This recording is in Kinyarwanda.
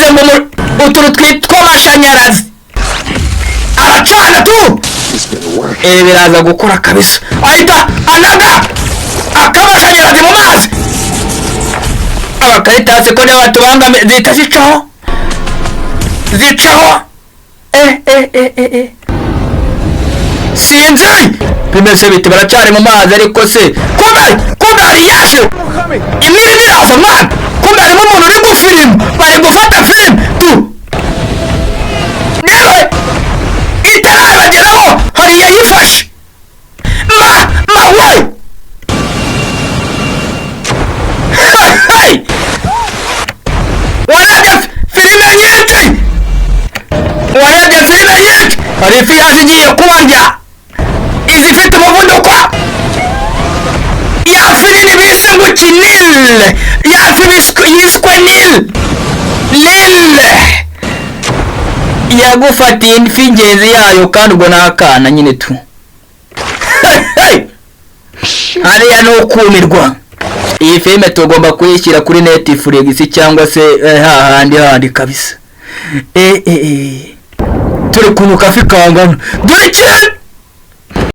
Yashyize ngo utuntu twitwa amashanyarazi, aracana tu. It's gonna work. Ibi biraza gukora kabisa. Ahita anaga akamashanyarazi mu mazi. Abakaritasi ko niba batubangamiye, zihita zicaho, zicaho. Eh eh eh eh eh, sinzi bimeze bite, baracyari mu mazi. Ariko se kumbe hari yaje imwe irimo iraza mwana. Kumbe harimo umuntu uri gufilima, bari gufata filime tu. Rero itarabageraho hari iyayifashe. Ma ma we, hey! Warebye filime nyinshi, warebye filime nyinshi. Hari ifi yaje igiye kubarya, izifite umuvuduko. Ya fi nini bise ngo iki? Nil. Ya fi yiswe Nil. Nil yagufatiye ifi ngenzi yayo, kandi ubwo ni akana nyine tu. Hey! Hariya ni ukumirwa. Iyi filime tugomba kuyishyira kuri Netflix cyangwa se hahandi handi kabisa. Eh eh eh, turi kuntu kafi kangana, dore ikirere.